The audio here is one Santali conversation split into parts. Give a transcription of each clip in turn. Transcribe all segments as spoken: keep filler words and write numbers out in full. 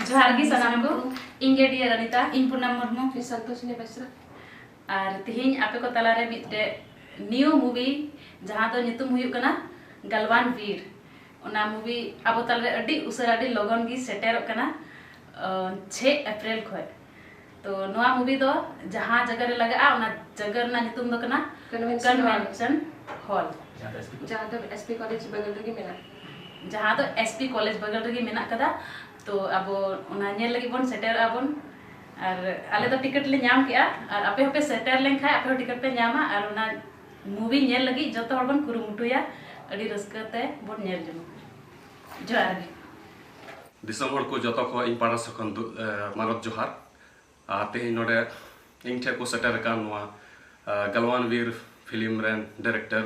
ᱡᱚᱦᱟᱨ ᱜᱮ ᱥᱟᱱᱟᱢ ᱠᱚ᱾ ᱤᱧ ᱜᱮ ᱰᱤᱭᱟᱨ ᱚᱱᱤᱛᱟ᱾ ᱤᱧ ᱯᱩᱱᱟᱢ ᱢᱩᱨᱢᱩ᱾ ᱤᱧ ᱥᱚᱱᱛᱳᱥᱤᱱᱤ ᱵᱮᱥᱨᱟ᱾ ᱟᱨ ᱛᱤᱦᱤᱧ ᱟᱯᱮ ᱠᱚ ᱛᱟᱞᱟᱨᱮ ᱢᱤᱫᱴᱮᱡ ᱱᱤᱭᱩ ᱢᱩᱵᱷᱤ, ᱡᱟᱦᱟᱸ ᱫᱚ ᱧᱩᱛᱩᱢ ᱦᱩᱭᱩᱜ ᱠᱟᱱᱟ ᱜᱟᱞᱣᱟᱱ ᱵᱤᱨ᱾ ᱚᱱᱟ ᱢᱩᱵᱷᱤ ᱟᱵᱚ ᱛᱟᱞᱟᱨᱮ ᱟᱹᱰᱤ ᱩᱥᱟᱹᱨᱟ, ᱟᱹᱰᱤ ᱞᱚᱜᱚᱱ ᱜᱮ ᱥᱮᱴᱮᱨᱚᱜ ᱠᱟᱱᱟ, ᱟᱸ, ᱪᱷᱮᱭ ᱮᱯᱨᱤᱞ ᱠᱷᱚᱡ᱾ ᱛᱚ ᱱᱚᱣᱟ ᱢᱩᱵᱷᱤ ᱫᱚ ᱡᱟᱦᱟᱸ ᱡᱟᱭᱜᱟ ᱨᱮ ᱞᱟᱜᱟᱜᱼᱟ, ᱚᱱᱟ ᱡᱟᱭᱜᱟ ᱨᱮᱱᱟᱜ ᱧᱩᱛᱩᱢ ᱫᱚ ᱠᱟᱱᱟ ᱠᱚᱱᱵᱷᱮᱱᱥᱚᱱ ᱦᱚᱞ᱾ Convention hall. ᱡᱟᱦᱟᱸ ᱫᱚ ᱮᱥ ᱯᱤ ᱠᱚᱞᱮᱡᱽ ᱵᱟᱜᱟᱞ ᱨᱮᱜᱮ ᱢᱮᱱᱟᱜᱼᱟ᱾ ᱡᱟᱦᱟᱸ ᱫᱚ ᱮᱥ ᱯᱤ ᱠᱚᱞᱮᱡᱽ ᱵᱟᱜᱟᱞ ᱨᱮᱜᱮ ᱢᱮᱱᱟᱜ ᱠᱟᱫᱟ᱾ ᱛᱚ ᱟᱵᱚ ᱚᱱᱟ ᱧᱮᱞ ᱞᱟᱹᱜᱤᱫ ᱵᱚᱱ ᱥᱮᱴᱮᱨᱚᱜᱼᱟ ᱵᱚᱱ᱾ ᱟᱨ ᱟᱞᱮ ᱫᱚ ᱴᱤᱠᱤᱴ ᱞᱮ ᱧᱟᱢ ᱠᱮᱜᱼᱟ, ᱟᱨ ᱟᱯᱮ ᱦᱚᱸᱯᱮ ᱥᱮᱴᱮᱨ ᱞᱮᱱᱠᱷᱟᱱ ᱟᱯᱮ ᱦᱚᱸ ᱴᱤᱠᱤᱴ ᱯᱮ ᱧᱟᱢᱟ᱾ ᱟᱨ ᱚᱱᱟ ᱢᱩᱵᱷᱤ ᱧᱮᱞ ᱞᱟᱹᱜᱤᱫ ᱡᱚᱛᱚ ᱦᱚᱲ ᱵᱚᱱ ᱠᱩᱨᱩᱢᱩᱴᱩᱭᱟ᱾ ᱟᱹᱰᱤ ᱨᱟᱹᱥᱠᱟᱹ ᱛᱮ ᱵᱚᱱ ᱧᱮᱞ ᱡᱚᱝᱟ᱾ ᱡᱚᱦᱟᱨ ᱜᱮ᱾ ᱫᱤᱥᱚᱢ ᱦᱚᱲ ᱠᱚ ᱡᱚᱛᱚ ᱠᱚ ᱤᱧ ᱯᱟᱦᱴᱟ ᱥᱮᱫ ᱠᱷᱚᱱ ᱫᱩ-, ᱮ, ᱢᱟᱱᱚᱛ ᱡᱚᱦᱟᱨ᱾ ᱟᱨ ᱛᱮᱦᱮᱧ ᱱᱚᱰᱮ ᱤᱧ ᱴᱷᱮᱱ ᱠᱚ ᱥᱮᱴᱮᱨ ᱟᱠᱟᱱ ᱱᱚᱣᱟ, ᱮ, ᱜᱟᱞᱣᱟᱱ ᱵᱤᱨ ᱯᱷᱤᱞᱢ ᱨᱮᱱ ᱰᱟᱭᱨᱮᱠᱴᱚᱨ,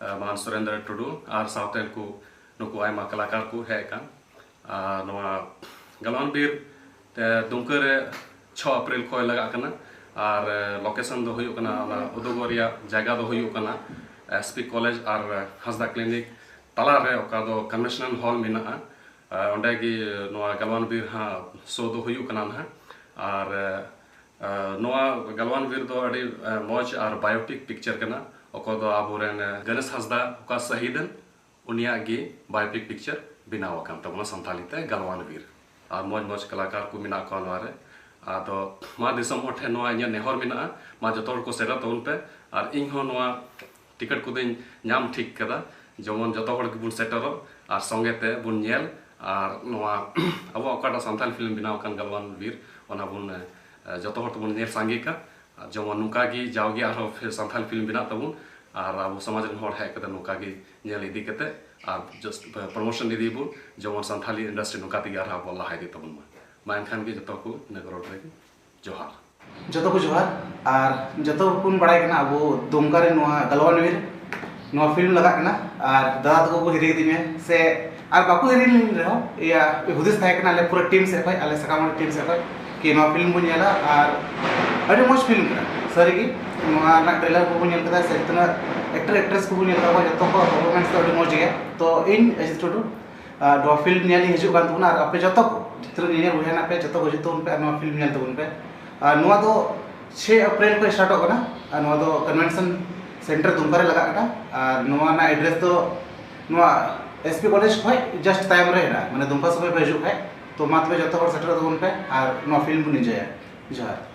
ᱮ, ᱢᱟᱱ ᱥᱩᱨᱮᱱᱫᱨᱚ ᱴᱩᱰᱩ ᱟᱨ ᱥᱟᱶᱛᱮ ᱩᱱᱠᱩ, ᱱᱩᱠᱩ ᱟᱭᱢᱟ ᱠᱟᱞᱟᱠᱟᱨ ᱠᱚ ᱦᱮᱡ ᱟᱠᱟᱱ᱾ ᱟᱨ ᱱᱚᱣᱟ ᱜᱟᱞᱣᱟᱱ ᱵᱤᱨ ᱛᱮ ᱫᱩᱢᱠᱟᱹ ᱨᱮ ᱪᱷᱚ ᱮᱯᱨᱤᱞ ᱠᱷᱚᱱ ᱞᱟᱜᱟᱜ ᱠᱟᱱᱟ᱾ ᱟᱨ, ᱮ, ᱞᱳᱠᱮᱥᱚᱱ ᱫᱚ ᱦᱩᱭᱩᱜ ᱠᱟᱱᱟ, ᱚᱱᱟ ᱩᱫᱩᱜᱚᱜ ᱨᱮᱭᱟᱜ ᱡᱟᱭᱜᱟ ᱫᱚ ᱦᱩᱭᱩᱜ ᱠᱟᱱᱟ ᱮᱥ ᱯᱤ ᱠᱚᱞᱮᱡᱽ ᱟᱨ, ᱮ, ᱦᱟᱸᱥᱫᱟ ᱠᱞᱤᱱᱤᱠ ᱛᱟᱞᱟᱨᱮ, ᱚᱠᱟ ᱫᱚ ᱠᱚᱱᱵᱷᱮᱱᱥᱚᱱ ᱦᱚᱞ ᱢᱮᱱᱟᱜᱼᱟ᱾ ᱮ, ᱚᱸᱰᱮ ᱜᱮ ᱱᱚᱣᱟ ᱜᱟᱞᱣᱟᱱ ᱵᱤᱨ ᱦᱟᱸᱜ ᱥᱳ ᱫᱚ ᱦᱩᱭᱩᱜ ᱠᱟᱱᱟ ᱱᱟᱦᱟᱜ᱾ ᱟᱨ, ᱮ, ᱮ, ᱱᱚᱣᱟ ᱜᱟᱞᱣᱟᱱ ᱵᱤᱨ ᱫᱚ ᱟᱹᱰᱤ, ᱮ, ᱢᱚᱡᱽ ᱟᱨ ᱵᱟᱭᱳᱯᱤᱠ ᱯᱤᱠᱪᱟᱨ ᱠᱟᱱᱟ᱾ ᱚᱠᱚᱭ ᱫᱚ ᱟᱵᱚᱨᱮᱱ, ᱮ, ᱜᱚᱱᱮᱥ ᱦᱟᱸᱥᱫᱟ, ᱚᱠᱟ ᱥᱟᱹᱦᱤᱫ ᱮᱱ, ᱩᱱᱤᱭᱟᱜ ᱜᱮ ᱵᱟᱭᱳᱯᱤᱠ ᱯᱤᱠᱪᱟᱨ ᱵᱮᱱᱟᱣ ᱟᱠᱟᱱ ᱛᱟᱵᱚᱱᱟ ᱥᱟᱱᱛᱟᱲᱤ ᱛᱮ ᱜᱟᱞᱣᱟᱱ ᱵᱤᱨ᱾ ᱟᱨ ᱢᱚᱡᱽ ᱢᱚᱡᱽ ᱠᱟᱞᱟᱠᱟᱨ ᱠᱚ ᱢᱮᱱᱟᱜ ᱠᱚᱣᱟ ᱱᱚᱣᱟ ᱨᱮ᱾ ᱟᱫᱚ ᱢᱟ ᱫᱤᱥᱚᱢ ᱦᱚᱲ ᱴᱷᱮᱱ ᱱᱚᱣᱟ ᱤᱧᱟᱹᱜ ᱱᱮᱦᱚᱨ ᱢᱮᱱᱟᱜᱼᱟ, ᱢᱟ ᱡᱚᱛᱚ ᱦᱚᱲ ᱠᱚ ᱥᱮᱴᱮᱨ ᱛᱟᱵᱚᱱ ᱯᱮ᱾ ᱟᱨ ᱤᱧ ᱦᱚᱸ ᱱᱚᱣᱟ ᱴᱤᱠᱤᱴ ᱠᱚᱫᱚᱧ ᱧᱟᱢ ᱴᱷᱤᱠ ᱠᱟᱫᱟ, ᱡᱮᱢᱚᱱ ᱡᱚᱛᱚ ᱦᱚᱲ ᱜᱮᱵᱚᱱ ᱥᱮᱴᱮᱨᱚᱜ ᱟᱨ ᱥᱚᱸᱜᱮ ᱛᱮ ᱵᱚᱱ ᱧᱮᱞ᱾ ᱟᱨ ᱱᱚᱣᱟ ᱟᱵᱚᱣᱟᱜ ᱚᱠᱟᱴᱟᱜ ᱥᱟᱱᱛᱟᱲ ᱯᱷᱤᱞᱢ ᱵᱮᱱᱟᱣ ᱟᱠᱟᱱ ᱜᱟᱞᱣᱟᱱ ᱵᱤᱨ, ᱚᱱᱟ ᱵᱚᱱ, ᱮ, ᱡᱚᱛᱚ ᱦᱚᱲ ᱛᱮᱵᱚᱱ ᱧᱮᱞ ᱥᱟᱸᱜᱮ ᱠᱟᱜ᱾ ᱟᱨ ᱡᱮᱢᱚᱱ ᱱᱚᱝᱠᱟ ᱜᱮ ᱡᱟᱣᱜᱮ ᱟᱨᱦᱚᱸ ᱯᱷᱤᱨ ᱥᱟᱱᱛᱟᱲ ᱯᱷᱤᱞᱢ ᱵᱮᱱᱟᱜ ᱛᱟᱵᱚᱱ, ᱟᱨ ᱟᱵᱚ ᱥᱚᱢᱟᱡᱽ ᱨᱮᱱ ᱦᱚᱲ ᱦᱮᱡ ᱠᱟᱛᱮ ᱱᱚᱝᱠᱟ ᱜᱮ ᱧᱮᱞ ᱤᱫᱤ ᱠᱟᱛᱮ ᱟᱨ just ᱯᱨᱚᱢᱳᱥᱚᱱ ᱤᱫᱤᱭᱟᱵᱚᱱ, ᱡᱮᱢᱚᱱ ᱥᱟᱱᱛᱟᱲᱤ ᱤᱱᱰᱟᱥᱴᱨᱤ ᱱᱚᱝᱠᱟ ᱛᱮᱜᱮ ᱟᱨᱦᱚᱸ ᱟᱵᱚ ᱞᱟᱦᱟ ᱤᱫᱤ ᱛᱟᱵᱚᱱ ᱢᱟ᱾ ᱢᱟ ᱮᱱᱠᱷᱟᱱ ᱜᱮ ᱡᱚᱛᱚ ᱠᱚ ᱤᱱᱟᱹ ᱜᱚᱨᱚᱰ ᱨᱮᱜᱮ ᱡᱚᱦᱟᱨ᱾ ᱡᱚᱛᱚ ᱠᱚ ᱡᱚᱦᱟᱨ᱾ ᱟᱨ ᱡᱚᱛᱚ ᱵᱚᱱ ᱵᱟᱲᱟᱭ ᱠᱟᱱᱟ ᱟᱵᱚ ᱫᱩᱢᱠᱟ ᱨᱮ ᱱᱚᱣᱟ ᱜᱟᱞᱣᱟᱱ ᱵᱤᱨ ᱱᱚᱣᱟ ᱯᱷᱤᱞᱢ ᱞᱟᱜᱟᱜ ᱠᱟᱱᱟ᱾ ᱟᱨ ᱫᱟᱫᱟ ᱛᱟᱠᱚ ᱠᱚ ᱦᱤᱨᱤ ᱠᱤᱫᱤᱧᱟ, ᱥᱮ ᱟᱨ ᱵᱟᱠᱚ ᱦᱤᱨᱤ ᱞᱤᱧ ᱨᱮᱦᱚᱸ, ᱤᱭᱟᱹ, ᱦᱩᱫᱤᱥ ᱛᱟᱦᱮᱸ ᱠᱟᱱᱟ ᱟᱞᱮ ᱯᱩᱨᱟᱹ ᱴᱤᱢ ᱥᱮᱫ ᱠᱷᱚᱱ, ᱟᱞᱮ ᱥᱟᱠᱟᱢ ᱚᱲᱮᱡ ᱴᱤᱢ ᱥᱮᱫ ᱠᱷᱚᱱ, ᱠᱤ ᱱᱚᱣᱟ ᱯᱷᱤᱞᱢ ᱵᱚᱱ ᱧᱮᱞᱟ᱾ ᱟᱨ ᱟᱹᱰᱤ ᱢᱚᱡᱽ ᱯᱷᱤᱞᱢ ᱠᱟᱱᱟ ᱥᱟᱹᱨᱤᱜᱮ᱾ ᱱᱚᱣᱟ ᱨᱮᱱᱟᱜ ᱴᱨᱮᱞᱟᱨ ᱠᱚᱵᱚᱱ ᱧᱮᱞ ᱠᱮᱫᱟ, ᱥᱮ ᱛᱤᱱᱟᱹᱜ ᱮᱠᱴᱟᱨ ᱮᱠᱴᱨᱮᱥ ᱠᱚᱵᱚᱱ ᱧᱮᱞ ᱠᱟᱫ ᱠᱚᱣᱟ, ᱡᱚᱛᱚ ᱠᱚᱣᱟᱜ ᱯᱟᱨᱯᱷᱚᱨᱢᱮᱱᱥ ᱫᱚ ᱟᱹᱰᱤ ᱢᱚᱡᱽ ᱜᱮᱭᱟ᱾ ᱛᱚ ᱤᱧ ᱚᱡᱤᱛ ᱴᱩᱰᱩ ᱟᱨ ᱱᱚᱣᱟ ᱯᱷᱤᱞᱢ ᱧᱮᱞ ᱦᱤᱡᱩᱜ ᱠᱟᱱ ᱛᱟᱵᱚᱱᱟ, ᱟᱨ ᱟᱯᱮ ᱡᱚᱛᱚ ᱠᱚ ᱛᱤᱱᱟᱹᱜ ᱧᱮᱧᱮᱞ ᱵᱚᱭᱦᱟ ᱦᱮᱱᱟᱜ ᱯᱮ, ᱡᱚᱛᱚ ᱠᱚ ᱦᱤᱡᱩᱜ ᱛᱟᱵᱚᱱ ᱯᱮ ᱟᱨ ᱱᱚᱣᱟ ᱯᱷᱤᱞᱢ ᱧᱮᱞ ᱛᱟᱵᱚᱱ ᱯᱮ᱾ ᱟᱨ ᱱᱚᱣᱟ ᱫᱚ ᱪᱷᱮᱭ ᱮᱯᱨᱤᱞ ᱠᱷᱚᱱ ᱥᱴᱟᱨᱴᱚᱜ ᱠᱟᱱᱟ᱾ ᱟᱨ ᱱᱚᱣᱟ ᱫᱚ ᱠᱚᱱᱵᱷᱮᱱᱥᱚᱱ ᱥᱮᱱᱴᱟᱨ ᱫᱩᱢᱠᱟ ᱨᱮ ᱞᱟᱜᱟᱜ ᱠᱟᱱᱟ᱾ ᱟᱨ ᱱᱚᱣᱟ ᱨᱮᱱᱟᱜ ᱮᱰᱨᱮᱥ ᱫᱚ ᱱᱚᱣᱟ ᱮᱥ ᱯᱤ ᱠᱚᱞᱮᱡᱽ ᱠᱷᱚᱱ ᱡᱟᱥᱴ ᱛᱟᱭᱚᱢ ᱨᱮ ᱦᱮᱱᱟᱜᱼᱟ, ᱢᱟᱱᱮ ᱫᱩᱢᱠᱟ ᱥᱚᱢᱚᱭ ᱯᱮ ᱦᱤᱡᱩᱜ ᱠᱷᱟᱱ᱾ ᱛᱚ ᱢᱟ ᱛᱚᱵᱮ ᱡᱚᱛᱚ ᱦᱚᱲ ᱥᱮᱴᱮᱨᱚᱜ ᱛᱟᱵᱚᱱ ᱯᱮ ᱟᱨ ᱱᱚᱣᱟ ᱯᱷᱤᱞᱢ ᱵᱚᱱ ᱮᱱᱡᱚᱭᱟ᱾ ᱡᱚᱦᱟᱨ᱾